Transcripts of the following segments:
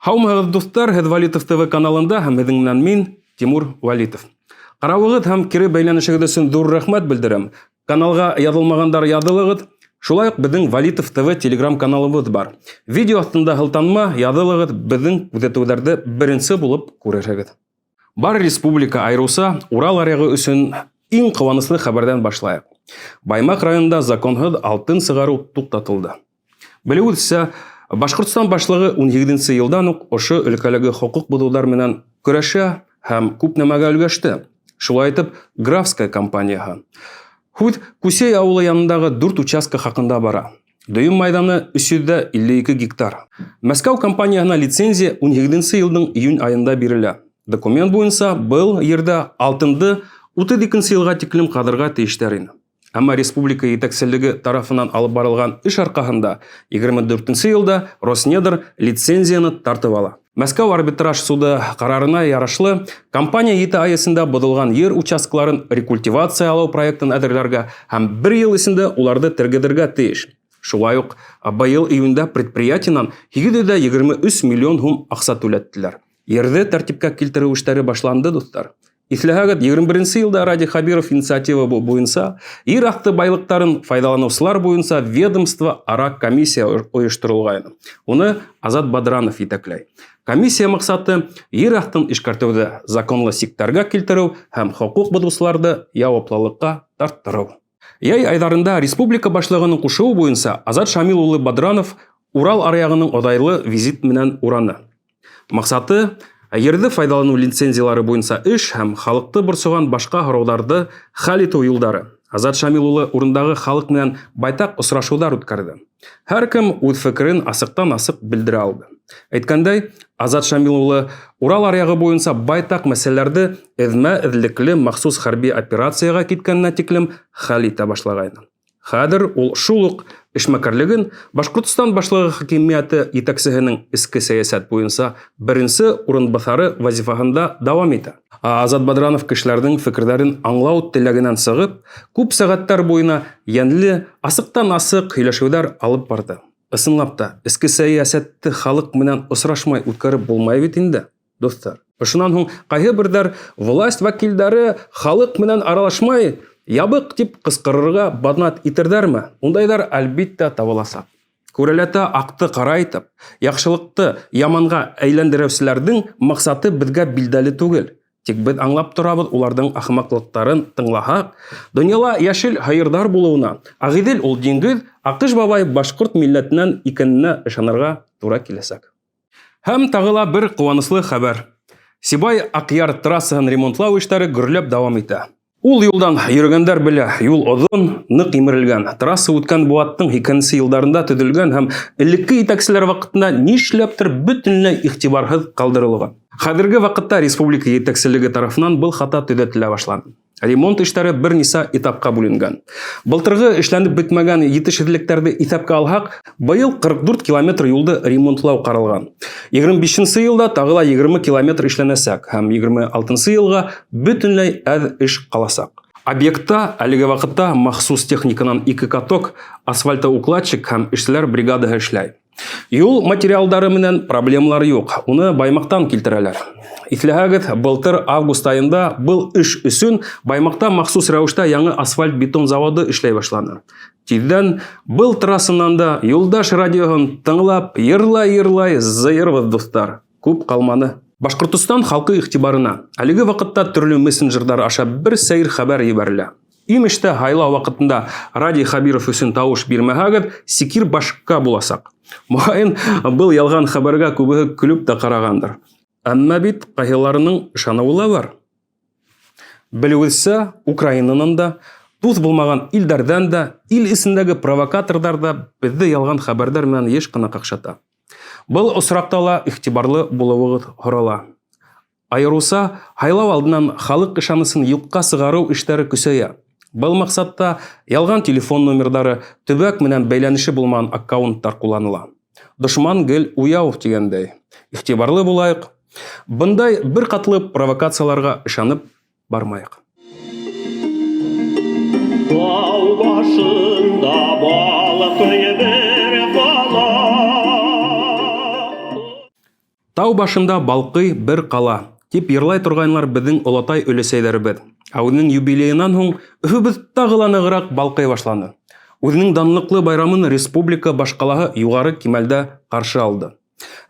Һаумыһығыҙ, дуҫтар! Һеҙ Валитов ТВ каналында һәм һеҙҙең менән мин, Тимур Валитов. Ҡарауығыҙ һәм кире бәйләнешегеҙ өсөн ҙур рәхмәт белдерәм. Каналға яҙылмағандар яҙылығыҙ. Шулай уҡ беҙҙең Валитов ТВ телеграм каналыбыҙ бар. Видео аҫтында һылтанма, яҙылығыҙ, беҙҙең күҙәтеүҙәрҙе беренсе булып күрерһегеҙ. Бар республика, айырыуса Урал аръяғы өсөн иң ҡыуаныслы хәбәрҙән башлайыҡ. Баймаҡ районында законһыҙ алтын сығарыу туҡтатылды. Белеүебеҙсә, Башҡортостан башлығы 17 йылдан уҡ ошо өлкәләге хоҡуҡ боҙоуҙар менән көрәшә һәм күп нәмәгә өлгәште. Шулай итеп, Графская компанияһы. Һүҙ Күсей ауылы янындағы дүрт участка хаҡында бара. Дөйөм майҙаны 352 гектар. Мәскәү компанияһына лицензия 17 йылдың июнь айында бирелә. Документ буйынса был ерҙә алтынды 32 йылға тиклем ҡаҙырға тейештәр ине. Әммә республика етәкселеге тарафынан алып барылған эш арҡаһында 24 йылда Роснедр лицензияны тартып ала. Мәскәү арбитраж суды ҡарарына ярашлы, компания 7 ай эсендә боҙолған ер участкаларын рекультивациялау проектын әҙерләргә һәм бер йыл эсендә уларҙы тергеҙергә тейеш. Шулай уҡ быйыл июндә предприятиенан 823 миллион һум аҡса түләттеләр. Ерҙе тәртипкә килтереү эштәре башланды, дуҫтар. Иҫләһәгеҙ, 21 йылда Радий Хабиров инициатива буйынса ер аҫты байлыҡтарын файҙаланыусылар буйынса ведомство ара комиссия ойошторолғайны. Уны Азат Бадранов етәкләй. Комиссия маҡсаты ер аҫтын эшкәртеүҙе законлы сиктәргә килтереү һәм хоҡуҡ боҙоусыларҙы яуаплылыҡҡа тарттырыу. Йәй айҙарында республика башлығының ҡушыуы буйынса Азат Шамил улы Бадранов Урал аръяғының оҙайлы визит менән ураны. Маҡсаты ерҙе файҙаланыу лицензиялары буйынса эш һәм халыҡты борсоған башҡа һорауҙарҙы хәл итеү юлдары. Азат Шамил улы урындағы халыҡ менән байтаҡ осрашыуҙар үткәрҙе. Һәр кем үҙ фекерен асыҡтан-асыҡ белдерә алды. Әйткәндәй, Азат Шамил улы Урал аръяғы буйынса байтаҡ мәсьәләләрҙе эҙмә-эҙлекле махсус хәрби операцияға киткәненә тиклем хәл итә башлағайны. Хәҙер ул шул уҡ эшмәкәрлеген Башҡортостан башлығы хакимиәте етәксеһенең эске сәйәсәт буйынса беренсе урынбаҫары вазифаһында дауам итә. Азат Бадранов кешеләрҙең фекерҙәрен аңлау теләгенән сығып, күп сәғәттәр буйына йәнле, асыҡтан-асыҡ һөйләшеүҙәр алып барҙы. Ысынлап та, эске сәйәсәтте халыҡ менән осрашмай үткәреп булмай бит инде, дуҫтар. Ошонан һуң ҡайһы берҙәр власть вәкилдәре халыҡ менән аралашмай, ябыҡ тип ҡысҡырырға баҙнат итерҙәрме? Ундайҙар, әлбиттә, табыласаҡ. Күрәләтә аҡты ҡара итеп, яҡшылыҡты яманға әйләндереүселәрҙең маҡсаты беҙгә билдәле түгел. Тик беҙ аңлап торабыҙ, уларҙың ахмаҡлыҡтарын тыңлаһаҡ, донъяла йәшел һыйырҙар булыуына, Ағиҙел ул диңгеҙ, Аҡыш бабай башҡорт милләтенән икәненә ышанырға тура киләсәк. Һәм тағы ла бер ҡыуаныслы хәбәр. Сибай-Аҡъяр трассаһын ремонтлау эштәре гөрләп дауам итә. Ул юлдан йөрөгәндәр белә, юл оҙон, ныҡ емерелгән. Трасса үткән быуаттың 80 йылдарында төҙөлгән һәм элекке етәкселәр ваҡытында нишләптер бөтөнләй игътибарһыҙ ҡалдырылған. Хәҙерге ваҡытта республика етәкселеге тарафынан был хата төҙәтелә башланы. Ремонт эштәре бер нисә этапҡа бүленгән. Былтырғы эшләнеп бөтмәгән етешһеҙлектәрҙе иҫәпкә алһаҡ, быйыл 44 километр юлды ремонтлау ҡаралған. 25 йылда тағы ла 20 километр эшләнәсәк һәм 26 йылға бөтөнләй әҙ эш ҡаласаҡ. Объектта әлеге ваҡытта махсус техниканан ике каток, асфальтоукладчик һәм эшселәр бригадаһы эшләй. Юл материалдары менән проблемалар юҡ, уны Баймаҡтан килтерәләр. Иҫләһәгеҙ, былтыр август айында был эш өсөн Баймаҡта махсус рәүештә яңы асфальт-бетон заводы эшләй башланы. Тиҙҙән был трассанан да Юлдаш радиоһын тыңлап, йырлай-йырлай зыйырбыҙ, дуҫтар. Күп ҡалманы. Башҡортостан халҡы иғтибарына әлеге ваҡытта төрлө мессенджерҙар аша бер сәйер хәбәр ебәрелә. Имеш тә, һайлау ваҡытында Радий Хәбиров өсөн тауыш бирмәһәгеҙ, сикир башҡа буласаҡ. Моғайын, был ялған хәбәргә күбеһе көлөп тә ҡарағандыр. Әммә бит ҡайһыларының ышаныуы ла бар. Белеүебеҙсә, Украинанан да, дуҫ булмаған илдәрҙән дә, ил эсендәге провокаторҙар да беҙҙе ялған хәбәрҙәр менән йыш ҡына ҡаҡшата. Был осраҡта ла иғтибарлы булыуығыҙ һорала. Айырыуса, һайлау алдынан халыҡ ышанысын юҡҡа сығарыу эштәре көсәйә. Был маҡсатта ялған телефон номерҙары, төбәк менән бәйләнеше булмаған аккаунттар ҡулланыла. Дошман гел уяу тигәндәй. Иғтибарлы булайыҡ. Бындай бер ҡатлы провокацияларға ышанып бармайыҡ. Тау башында балҡый бер ҡала. Тау башында балҡый бер ҡала, тип йырлай торғайнылар беҙҙең олатай-өләсәйҙәребеҙ. Ә үҙенең юбилейынан һуң Өфөбөҙ тағы ла нығыраҡ балҡый башланы. Үҙенең данлыҡлы байрамын республика башҡалаһы юғары кимәлдә ҡаршы алды.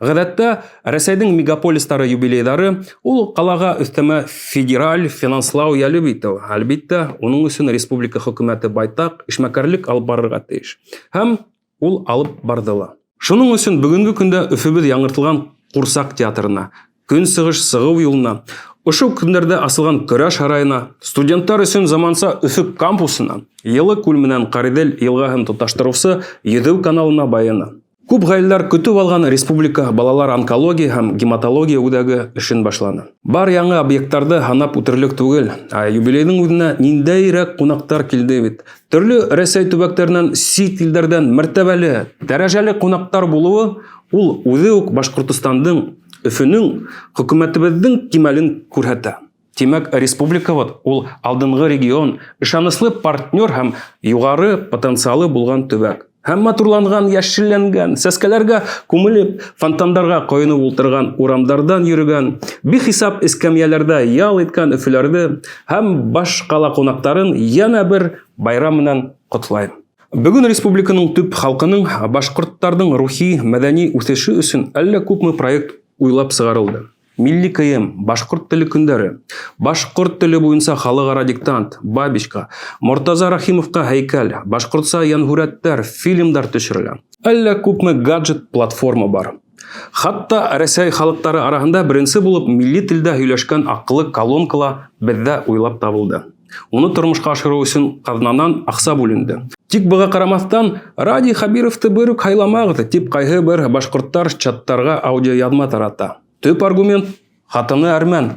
Ғәҙәттә, Рәсәйҙең мегаполистары юбилейҙары ул ҡалаға өҫтәмә федераль финанслау йәлеп итеү. Әлбиттә, уның өсөн республика хөкүмәте байтаҡ эшмәкәрлек алып барырға тейеш. Һәм ул алып барҙы ла. Шуның өсөн бөгөнгө көндә Өфөбөҙ яңыртылған Ҡурсаҡ театрына, Көнсығыш сығыу юлына, ошо көндәрҙә асылған Көрәш һарайына, студенттар өсөн заманса Өфө кампусына, Йылы күл менән Ҡариҙел йылғаһын тоташтырыусы йөҙөү каналына байыны. Күп ғаиләләр көтөп алған Республика балалар онкология һәм гематология үҙәге эшен башланы. Бар яңы объекттарҙы һанап үтерлек түгел, ә юбилейҙың үҙенә ниндәйерәк ҡунаҡтар килде бит. Төрлө Рәсәй төбәктәренән, сит илдәрҙән мәртәбәле, дәрәжәле ҡунаҡтар булыуы ул үҙе үк Башҡортостандың, Өфөнөң, хөкүмәтебеҙҙең кимәлен күрһәтә. Тимәк, республикабыҙ ул алдынғы регион, ышаныслы партнер һәм юғары потенциалы булған төбәк. Һәм матурланған, йәшелләнгән, сәскәләргә күмелеп, фонтандарға ҡойоноп ултырған урамдарҙан йөрөгән, бихисап эскәмйәләрҙә ял иткән өфөләрҙе һәм баш ҡала ҡунаҡтарын йәнә бер байрам менән ҡотлайым. Бөгөн республиканың төп халҡының, башҡорттарҙың рухи, мәҙәни үҫеше өсөн әллә күпме проект уйлап сығарылды. Милли кейем, башҡорт теле көндәре, башҡорт теле буйынса халыҡ-ара диктант, Бабичка, Мортаза Рәхимовҡа һәйкәл, башҡортса йәнһүрәттәр, фильмдар төшөрөлә. Әллә күпме гаджет, платформа бар. Хатта Рәсәй халыҡтары араһында беренсе булып милли телдә һөйләшкән аҡыллы колонка ла беҙҙә уйлап табылды. Уны тормошҡа ашырыу өсөн ҡаҙнанан аҡса бүленде. Тик быға ҡарамаҫтан, Радий Хәбировты бер үк һайламағыҙ, тип ҡайһы бер башҡорттар чаттарға аудиояҙма тарата. Төп аргумент хатыны әрмән.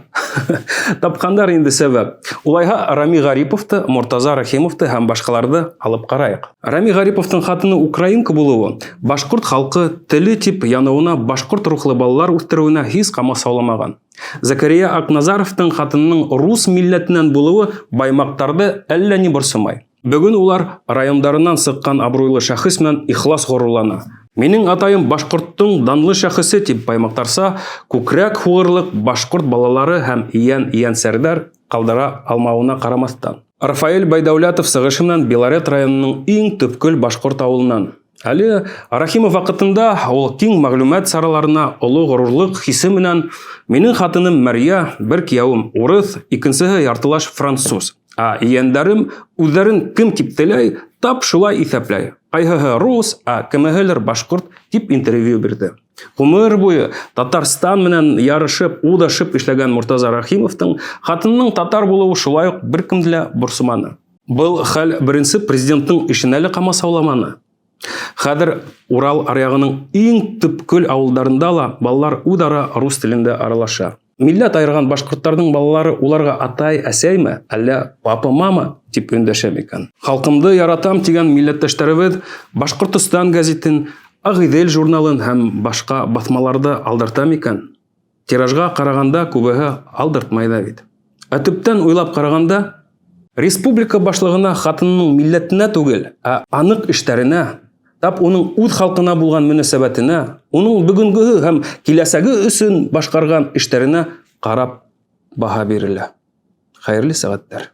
Тапҡандар инде сәбәп. Улайһа Рами Ғариповты, Мортаза Рәхимовты һәм башҡаларҙы алып ҡарайыҡ. Рами Ғариповтың хатыны украинка булыуы башҡорт халҡы теле тип яныуына, башҡорт рухлы балалар үҫтереүенә һис ҡамасауламаған. Зәкәрия Аҡназаровтың хатынының рус милләтенән булыуы баймаҡтарҙы әллә ни борсомай. Бөгөн улар райондарынан сыҡҡан абруйлы шәхес менән ихлас ғорурлана. Минең атайым башҡорттоң данлы шәхесе тип баймаҡтарса күкрәк һуғырлыҡ башҡорт балалары һәм ейән-ейәнсәрҙәр ҡалдыра алмауына ҡарамаҫтан. Рафаэль Байдәүләтов сығышы менән Белорет районының иң төпкөл башҡорт ауылынан. Әле Рахимов ваҡытында ул киң мәғлүмәт сараларына оло ғорурлыҡ хисе менән минең хатыным Мәрйә, бер кейәүем урыҫ, икенсеһе яртылаш француз. Ә ейәндәрем үҙҙәрен кем тип теләй, тап шулай иҫәпләй. Ҡайһыһы рус, ә кемеһелер башҡорт тип интервью бирҙе. Ғүмер буйы Татарстан менән ярышып, уҙышып эшләгән Мортаза Рәхимовтың хатынының татар булыуы шулай уҡ бер кемде лә борсоманы. Был хәл беренсе президенттың эшенә лә ҡамасауламаны. Хәҙер Урал аръяғының иң төпкөл ауылдарында ла балалар үҙ-ара рус телендә аралаша. Милләт айырған башҡорттарҙың балалары уларға атай, әсәйме, әллә папа, мама тип өндәшә микән? Халҡымды яратам тигән милләттәштәребеҙ Башҡортостан гәзитен, Ағиҙел журналын һәм башҡа баҫмаларҙы алдырта микән? Тиражға ҡарағанда күбеһе алдыртмай ҙа бит. Ә төптән уйлап ҡарағанда, республика башлығына хатынының милләтенә түгел, ә аныҡ эштәренә, тап уның үҙ халҡына булған мөнәсәбәтенә, уның бөгөнгөһө һәм киләсәге өсөн башҡарған эштәренә ҡарап баһа бирелә. Хәйерле сәғәттәр.